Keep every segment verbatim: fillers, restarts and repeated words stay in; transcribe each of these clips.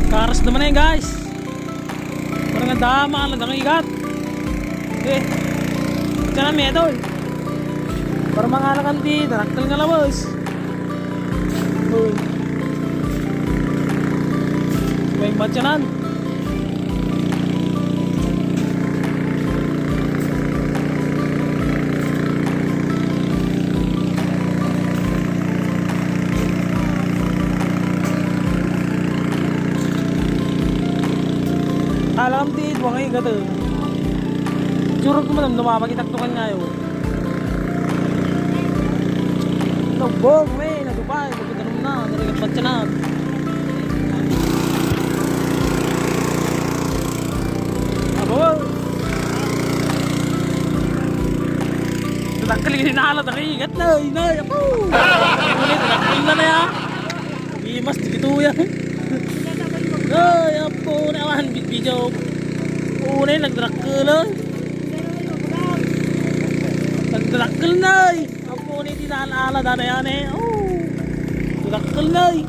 Karas naman na yun, guys. Parang ang dama, alam na igat. Eh, tiyan na meto. Para mangalakan ti, tarakkel nga labas. Oh. May matyanan. Alam ti, duwa nga igat, eh. Sure ko man, dumamag itaktukan nga, eh. Nagbog, may, nadupay, pagkatanong na, narigat pa siya na. Abo! Tatakkel ini na alat, narigat na, inay, apo! Tatakkel na na ya! Imas, di kituya. Ay, apo, na, awan, big video. Unay, nagdrakkel, eh. Nagdrakkel na, eh. Apo ni, di naalala, dana yan, eh. Oh. Dakkel na, eh.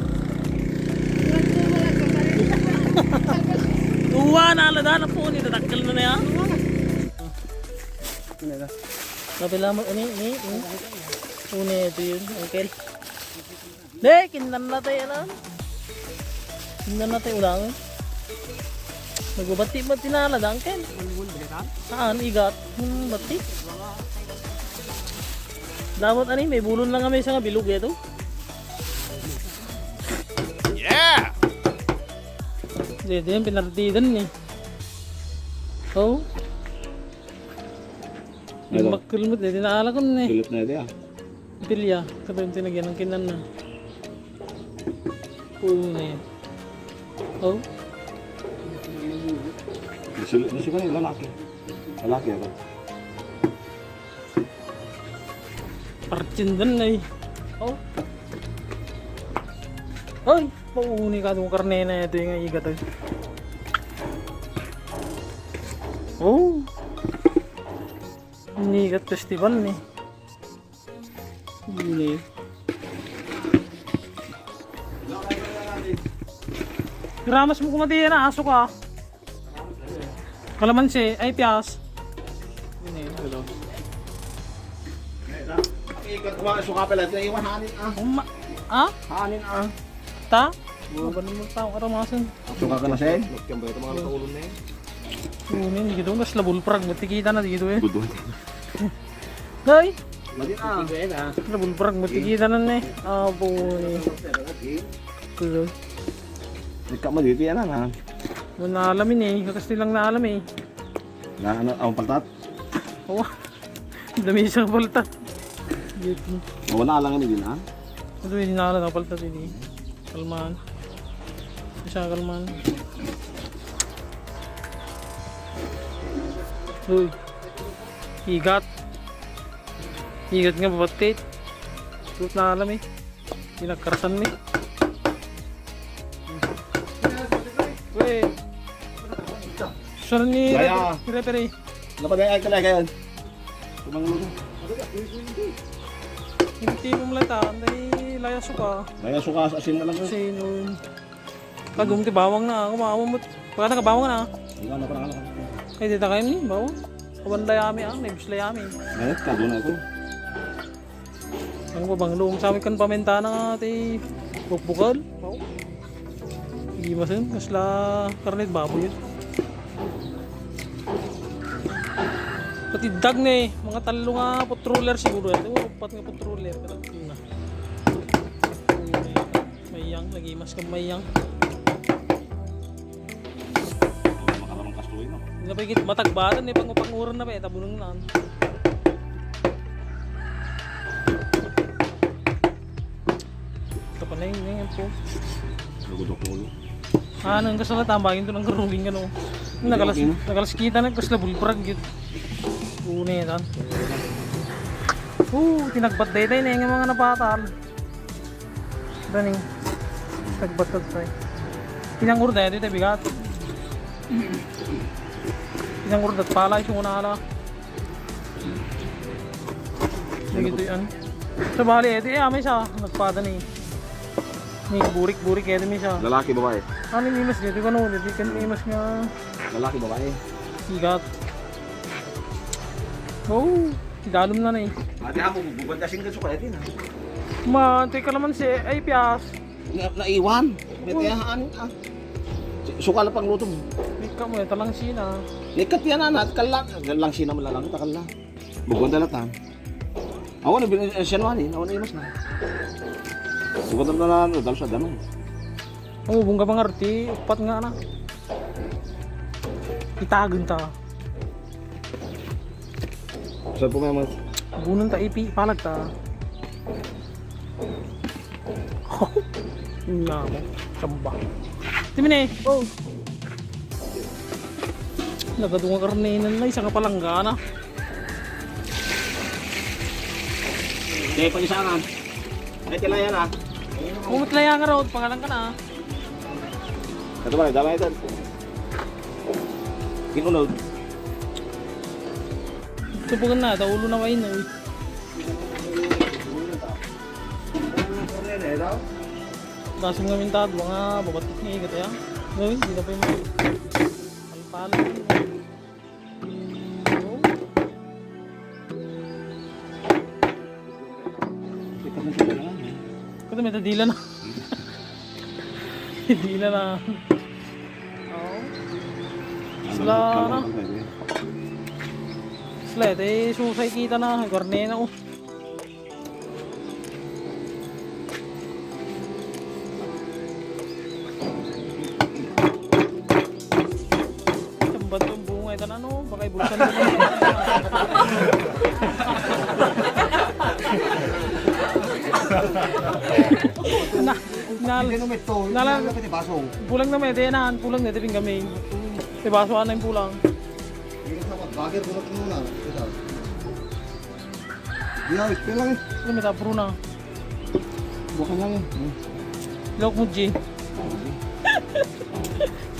Tuwa na, ala, dana po ni, dakkel na niya. Kapila mo, ini, ini, ini. Una, ito yun, uncle. Di, kinnan na tayo, alam. Kinnan na tayo, ulangan. Nagbabati-bati na, ala, uncle. Saan? Igat. Hmm, bati. Dapat ani, may bulon lang kami sa nga bilog ito. Yeah! Dede, pinartidan ni. Oh. Ano? Yung makul mo, dede, naalakon ni. Sulit na ito, ah. Pilya, katong tinagyan ng kinan na. Puno na yan. Oh. Nasulit na siya kanina, lalaki. Lalaki ako. Partindan na eh. Oh. Ay, pauni ka itong karne na ito yung igat, eh. Oh. Inigat festival ni. Ini. Gramas mo kumati yan, ah, aso ka. Kalamansi, ay, piyas. Ini, hello. Ikat ko, suka pala, ito iwan, hanin, ah. Uma-, ah? Hanin, ah. Ta? Mga ganun mo tao, aramasan. Suka ka na, Sen? Nagkambay ito, mga kaulon na yun. Kunin, dito, mas labulprag, matikita na dito, eh. Gudo. Day! Madi, ah. Labulprag, matikita na, eh. Ah, boy. Kulo. Ikaw mo dito, yan, ah. Wala alamin, eh. Kakas nilang naalam, eh. Na, ano, ang paltat? Oo. Dami isang paltat. Dito. Wala lang ini din, ah. Ito yung hinala na paltat ini. Kalman. Isa kalman. Uy. Igat. Igat nga, babatit. Suot na alam eh. Pinagkarasan mi. Uy. Susunod ni Kaya. Referee. Napadayan ka na yan. Tumanglo ko. Hindi mo malata, anday laya suka. Laya suka sa asin na lang. Asin, um, kagum ti bawang na, kumawa mo. Pagka nagabawang na. Ikaw na parang anak. Ay, di ta kayo ni, bawang. Kawan layami, ah, may bis layami. Ayos, kagum na ito. Ang babang luong sa amin kan pamintana nga ti bukbukal. Wow. Hindi masin, kasla karne baboy yun. Pati dag ni, mga talo nga patroller siguro yan. Siguro upat nga patroller. Pero na. Mayang, lagi mas kang mayang. Makaramang kastoy, no? Hindi na pa higit matagbatan, eh, pang-, panguran na pa, eh, tabunong na. Ito pa na yun, yun po. Lugod ako, ulo. Ah, nang kasala, tambagin to ng karuging, ano. Nagalas, okay, no? Nagalas kita na, kasla bulprag, yun. Una, yan. Oo, tinagbat day tayo na yung mga napatal. Dani. Tagbatag tayo. Pinangurda, ito, ito, bigat. Pinangurda, pala, yung una, ala. Sige, ito yan. Sa bali, ito, eh, may isa. Nagpada ni. May burik-burik, ito, may isa. Lalaki, babae? Ano yung imas dito? Ano, dito, kan imas nga. Lalaki, babae? Igat. Oh, idalom na na eh. Ate, amo, bubanda singkat sa kaya din, ah. Ma, ito yung kalamansi, ay, piyas. Na, naiwan. May tiyahan, ah. Su-, sukal pang luto mo. Ikaw mo, ito lang sina. Nikat yan, ah, nat-, kala. Lang sina, malalang, takal lang. Bubanda na ta. Awan, eh, bin-, eh, siya naman, eh. Awan, eh, mas na. Bubanda na, ano, dalo sa damo. Oh, bungga mga roti, upat nga na. Itagun ta. Saan po nga, mas? Bunun ta, ipi, palag ta. Nga mo, samba. Timine, oh. Nagadunga karne na, isa nga palanggana. Kaya pag-isakan. Ay, tilaya na. Kung tilaya nga raw, pangalan ka na. Ito ba, dama ito. Kinunod. Ito po na, taulo na kayo na eh. Basong namin tado, mga babatik ni igat ya. Gawin, hindi na pa yung mga palpala. Ito may tadila na. Tadila na. Oh. Sila na. Sila, ito eh, susay kita na. Garne na, oh. Tambat yung bunga ito na, no? Baka ibuksan mo. Na, na, Hindi naman ito. Nala- Hindi naman ito baso. Pulang na may, di na, pulang na, di pinggaming. Di baso, ano yung pulang? Hindi ka sa bagay, pulang muna. Ito. Yaw, ito lang eh. Ano may tapro na? Bukan lang eh. Lok mo, G.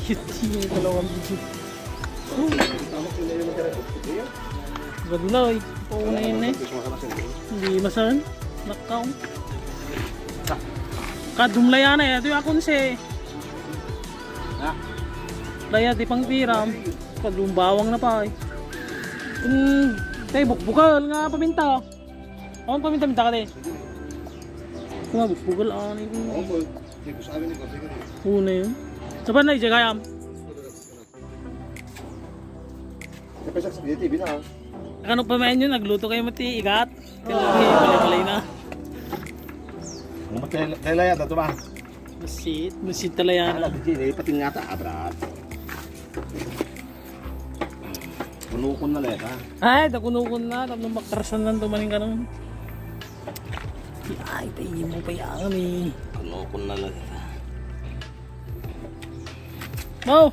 Cute yung dalawang video. Gado na, oy. Pauna yun eh. Hindi masan. Nakaw. Kadumlaya na eh. Ito yung akon si. Laya, di pang piram. Kadum bawang na pa eh. Hmm, tayo bukbukal nga paminta. Ang paminta-minta ka, te. Nga, bugal, ah, ano yun? Opo. Sige, sabi ni Boss, sige. Una yun. Saan na, Ijay, kayam? Sa P S X, dito, T V na, ah. Ano pa man yun? Nagluto kayo mati, igat? Kaya, balay-balay na. Ang matay-, taylaya, ito ba? Masit, masit talaga yan. Ala, di, di, pati nga ta, abrat. Kunukon na leta. Ay, ta kunukon na, tapno makrasan lang tumaning ka nun. Ay, tayo mo pa yan eh. Kunukon na leta. Wow!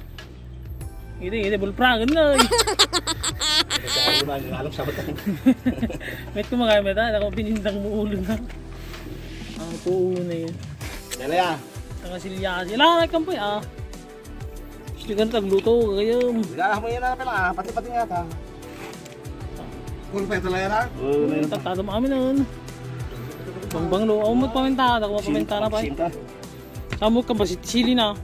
Hindi, hindi, bulpragan na eh. Ito, ano ba, ang alam sa batang? Met ko magamit, ha? Ako pinindang mo ulo na. Ang puo na yun. Dala ya. Tanga silya. Sila, ay, kampoy, ah. Gusto ka na tagluto, kaya. Wala mo yan na pala, ah. Pati-pati nga ta. Full pa ito lang yan, ah. Oo, na yun. Tatadam amin nun. Bangbanglo. Ako magpaminta, ako magpaminta na pa eh. Sinta. Samot ka ba si-, sili na?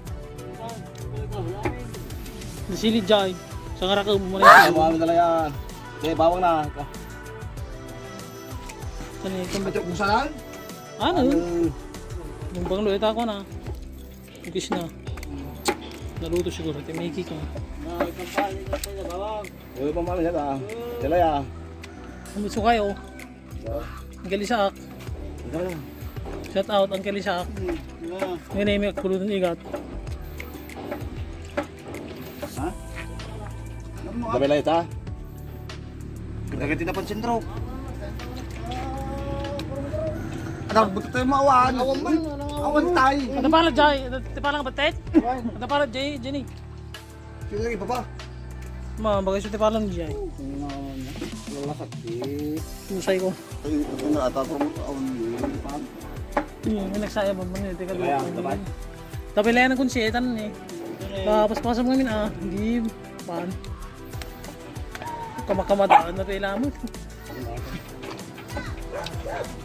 Sili jay. Sa nga raka mo na. Ah, buwan talaga yan. Okay, bawang na. Ano yung Ito, kusalan? Ano? Ano? Bangbanglo, ito ako na. Ukis na. Naluto siguro. Ito, may ikik na. Uy, pamalo yan, ah. Tilaya. Ang gusto kayo. Ang kalisaak. Ito na. Shout out, ang kalisaak. Hmm, yeah. Ngayon ay may kulutan igat. Ha? Alam mo, ah. Gabi lang ita. Kagati na pansin, bro. Ano, buto tayo maawan. Awan man, ano, awan tayo. Ano pala, Jay? Ano pala, Batet? Ano pala, Jay? Jenny? Sino yung iba pa? Ma, bagay sa tipalan diyan. Ano naman niya? Wala sakit. Musay ko. Ay, ito na ata ko mo taon yun. Hmm, may nagsaya ba man yun? Teka, Kaya, duwa. Tabay. Tapilay na kung siya, itan eh. Tapos pasam kami na, ah, di, pan. Kamakamadaan na pila mo.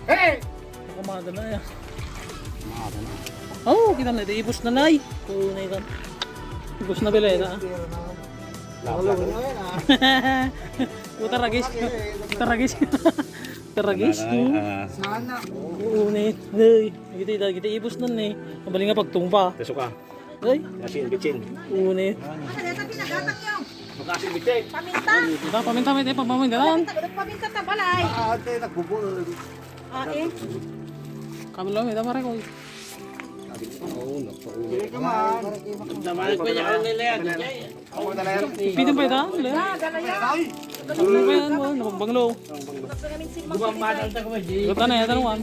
Hey! Kamada na ya. Kamada na. Oh, kita na, di ibus na, nay. Tunay ka. Ibus na, Belena. Puta ragis. Puta ragis. Puta ragis. Sana. Tunay, nay. Kita, kita, kita ibus na, nay. Mabali nga pagtungpa. Teso ka. Ay. Asin, bitsin. Uni. Ano, dito pinagatang yung Makasin, bitsin. Paminta. Ito, paminta, may tayo pagmamaydalan. Paminta, paminta ta balay. Ah, ate, nagbubul. Ah, eh. Kami lang, ito, pare ko. Oo, napauna. Sige ka man. Naman ko niya ang nilaya. Ako na lang. Pwede ba ito? Lea? Ah, dala yan. Ano ba yan mo? Napagbanglo. Gumambanan ta ko, G. Ito na, ito na, one.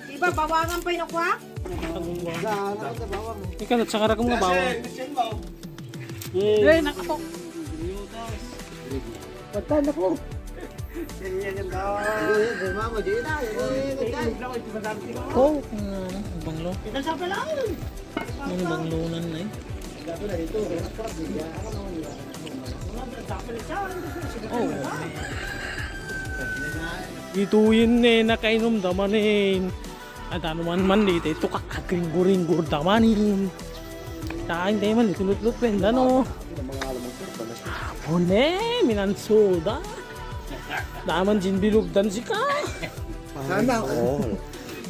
Iba, bawangan pa yun ako, ha? Ikaw, at saka rakong nga bawang. Hey, nakatok. Patan ako. Mama, di na. Ko, ano, banglo. Ano banglo na, eh? Oh. Ituyin ne, nakainom da manen. Adda no man man dita, ito kakagringgo-ringgo da manen. Tain tayo man, ito lutlut penda, no? Apo ne, minansuda. Daman din bilugdan sika. Sana all.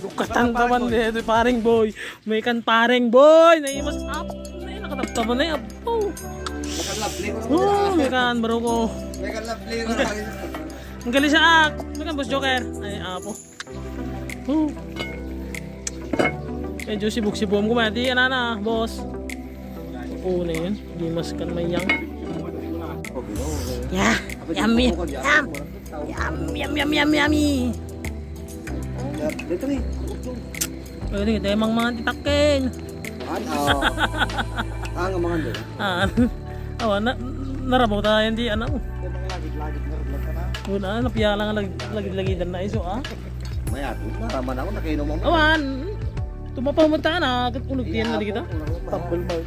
Lukatan da man, eh, ito, pareng boy. May kan pareng boy, naimas up. Ay, nakatabtaban na, apo. May kan lovely ko. Oh, may kan, bro ko. May kan lovely ko. Ang galing siya, ah. May kan, boss Joker. Ay, apo. Oh. Medyo sibuk-sibuk ko, mati, ano na, boss. Oo na yun. Di mas kan mayang. Yeah. Yummy. Yum. Yum, yum, yum, yum, yummy. Dito ni. Pwede, tayo mang mga titakin. Ano? Ah, nga mga doon. Ah, awa, na, narabaw tayo, hindi, ano. Yung mga lagit-lagit na rin lang ka na. Wala, napiya lang lag-, lagid-lagidan na iso, ah. May ato, naraman ako, nakainom ako. Awan, tumapaw mo ta na, agad ulog diyan na di kita. Tambal mo.